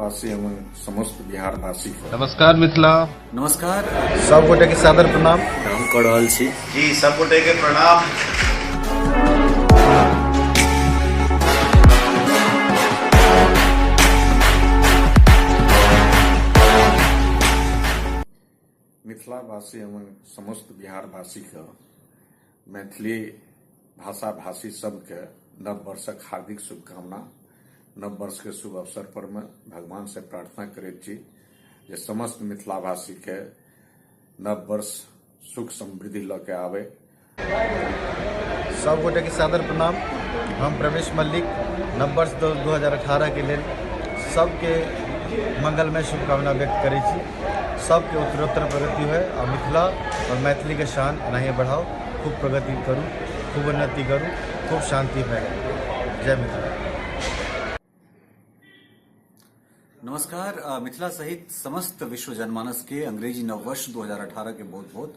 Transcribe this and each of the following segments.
मिथिलावासी एवं समस्त बिहारवासी के नमस्कार मिथिला। नमस्कार। सब गोटे के सादर प्रणाम हम कऽ रहल छी। जी सब गोटे के प्रणाम। मिथिलावासी एवं समस्त बिहारवासी के मैथिली भाषा भाषी सबके नव वर्षक हार्दिक शुभकामना। नव वर्ष के शुभ अवसर पर में भगवान से प्रार्थना करैत छी जे समस्त मिथिलावासी के नव वर्ष सुख समृद्धि लऽ के आवे। सब गोटे के सादर प्रणाम। हम प्रवेश मल्लिक नव वर्ष 2018 के लेल सबके मंगलमय शुभकामना व्यक्त करै छी। सबके उत्तरोत्तर प्रगति होय और मिथिला और मैथिली के शान एनाहिए बढ़ाओ। खूब प्रगति करू, खूब उन्नति करू, खूब शांति फैले। जय मिथिला। नमस्कार। मिथिला सहित समस्त विश्व जनमानस के अंग्रेजी नववर्ष 2018 के बहुत बहुत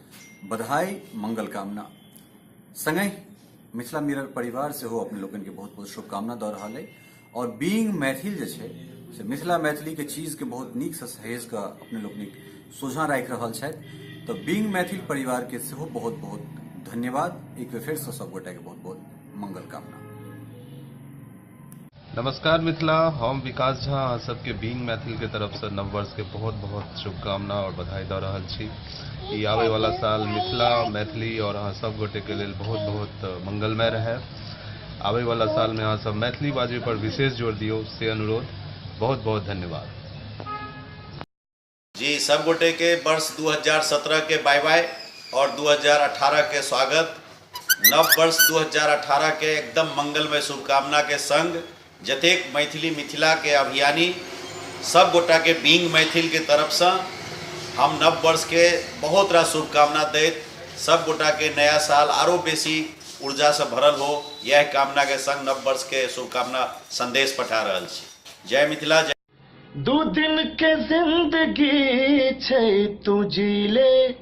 बधाई, मंगल कामना। संगहि मिथिला मिरर परिवार सेहो अपने लोकनि के बहुत बहुत शुभकामना दऽ रहल अइ। और बीइंग मैथिल जे छै से मिथिला मैथिली के चीज के बहुत नीक से सहेज कऽ अपने लोकनिक सोझाँ राखि रहल छथि। तऽ बीइंग मैथिल परिवार के सेहो बहुत बहुत धन्यवाद। एक बेर फेर से सब गोटा के बहुत बहुत मंगल कामना। नमस्कार मिथिला, हम विकास झा अहाँ सबके बीइंग मैथिल के तरफ से नव वर्ष के बहुत बहुत शुभकामना और बधाई दऽ रहल छी। ई आबै वाला साल मिथिला मैथिली और अहाँ सब गोटे के लेल बहुत बहुत मंगलमय रहे। आबै वाला साल में अहाँ सब मैथिली बाजै पर विशेष जोर दियौ से अनुरोध। बहुत बहुत धन्यवाद। जी सब गोटे के वर्ष 2017 के बाय बाय और 2018 के स्वागत। नव वर्ष 2018 के एकदम मंगलमय शुभकामना के संग जतेक मैथिली मिथिला के अभियानी सब गोटा के बीइंग मैथिल के तरफ से हम नव वर्ष के बहुत रास शुभकामना दैत सब गोटा के नया साल आरो बेसी ऊर्जा से भरल हो, यह कामना के संग नव वर्ष के शुभकामना संदेश पठा रहल छी। जय मिथिला। जय। दू दिन के जिंदगी छै तू जी ले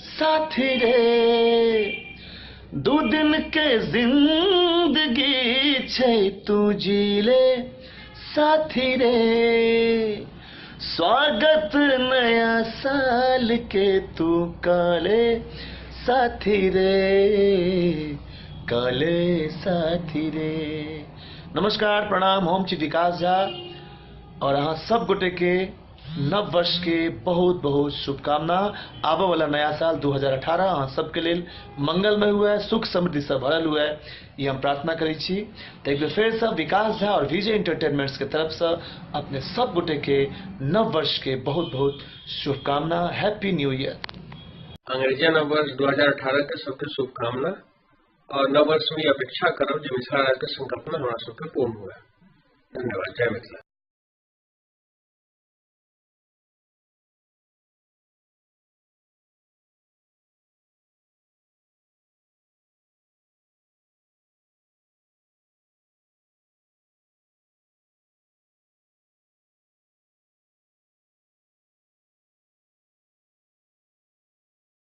साथी रे, दू दिन के जिंदगी छै तू जी ले साथी रे। स्वागत नया साल के तू काले साथी रे, काले साथी रे। नमस्कार, प्रणाम। हम छी विकास झा और अहाँ सब गोटे के नव वर्ष के बहुत बहुत शुभकामना। आबे वाला नया साल 2018 अहाँ सबके लेल मंगलमय हुए, सुख समृद्धि से भरल हुए, ये हम प्रार्थना करै छी। तो एक बेर फेर से विकास झा और विजय एंटरटेनमेंट्स के तरफ से अपने सब गोटे के नव वर्ष के बहुत बहुत शुभकामना। Happy new year. अंग्रेजी नव वर्ष 2018 के सबके शुभकामना और नव वर्ष में अपेक्षा करब जे मिथिला राज्य के संकल्पना हमरा सबके पूर्ण हुए। धन्यवाद। जय मिथिला।